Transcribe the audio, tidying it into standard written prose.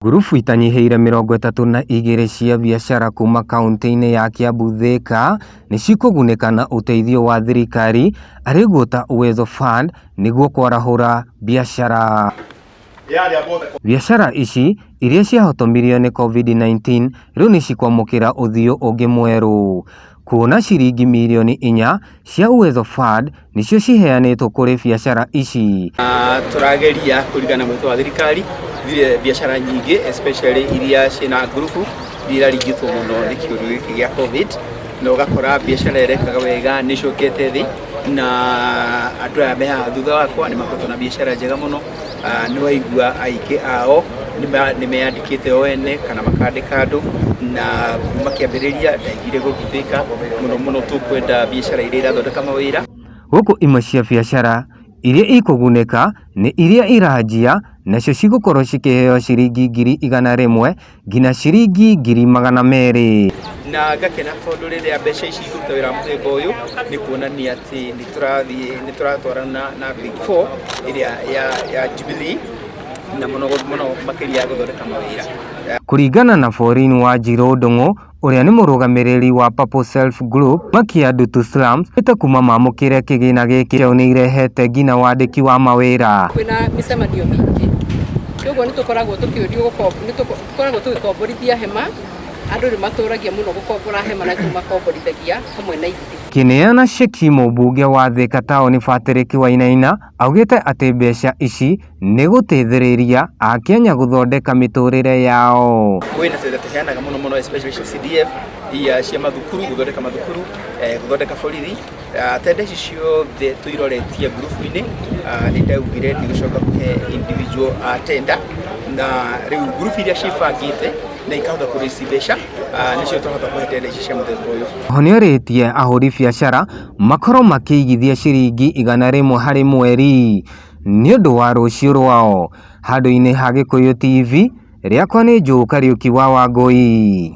Ngurubu itanyihĩire 32 cia biacara kuma kauntĩ-inĩ ya Kiambu Thika nĩcikũgunĩka na ũteithio wa thirikari arĩguo ta Uwezo Fund nĩguo kwarahũra biacara. Biacara ici iria ciahotomirio nĩ Covid-19 rĩu nĩcikwamũkĩra ũthiũ ũngĩ mwerũ. Kuona ciringi mirioni 4 cia Uwezo Fund nĩcio ciheanĩtwo kũrĩ biacara ici. Tũrageria kũringana na mwĩto wa thirikari biacara nyingĩ especially iria ciĩna ngurubu iria iraringĩtwo mũno nĩ kĩũndũ gĩkĩ gĩa Covid, na ũgakora biacara ĩrekaga wega nĩ ĩcokete thĩ, na andũ aya me haha thutha wakwa nĩ makoretwo na biacara njega mũno. Nĩ waigua aingĩ ao nĩ meyandĩkĩte o ene kana makandĩka andũ, na kuma kĩambĩrĩria ndaiguire gũkũ Thika mũno mũno tũkwenda biacara iria irathondeka mawĩra. Gũkũ imwe cia biacara iria ikũgunĩka nĩ iria iranjia nacio cigũkorwo cikĩheo ciringi 100,000 nginya ciringi 200,000. Na ngakena tondũ rĩrĩa mbeca ici ikũruta wĩra wa mũthemba ũyũ nĩ kuonania atĩ nĩ tũrathiĩ nĩ tũratwarana na Big Four ĩrĩa ya Jubilee na mũno mũno makĩria gũthondeka mawĩra. Kũringana na Pauline Wanjirũ Ndung'u ũrĩa nĩ mũrũgamĩrĩri wa Purple Self Group Makia Ndutu Slums ĩte kuma mamũkĩre kĩgĩna gĩkĩ nĩ irehete nginya wandĩki wa mawĩra. Kwĩna mĩcemanio mĩingĩ koguo nĩ tũkoragwo tũkĩũrio nĩ tũkoragwo tũgĩkomborithia hema, andũ nĩ matũragia mũno gũkombora hema na tũmakomborithagia hamwe na itĩ. Kĩneana ceki mũmbunge wa Thika taũni Patrick Wainaina augĩte atĩ mbeca ici nĩ gũteithĩrĩria akenya gũthondeka mĩtũrĩre yao. Kwĩna tenda tũheanaga mũno mũno especially cia CDF iria cia mathukuru, gũthondeka mathukuru, gũthondeka borithi. Tenda ici ciothe tũiroretie ngurubu-inĩ, nĩ ndaugire ndigũcoka kũhe individual tenda, na rĩu ngurubu iria ciĩbangĩte na ikahota kũ raise mbeca nĩcio twahota kũhe tenda ici cia mũthemba ũyũ. Oho nĩorĩtie ahũri biacara makorwo makĩigithia ciringi 100 harĩ mweri nĩ ũndũ wa rũciũ rwao. Handũ-inĩ ha Gĩkũyũ TV, rĩakwa nĩ Joe Kariũki wa Wangũi.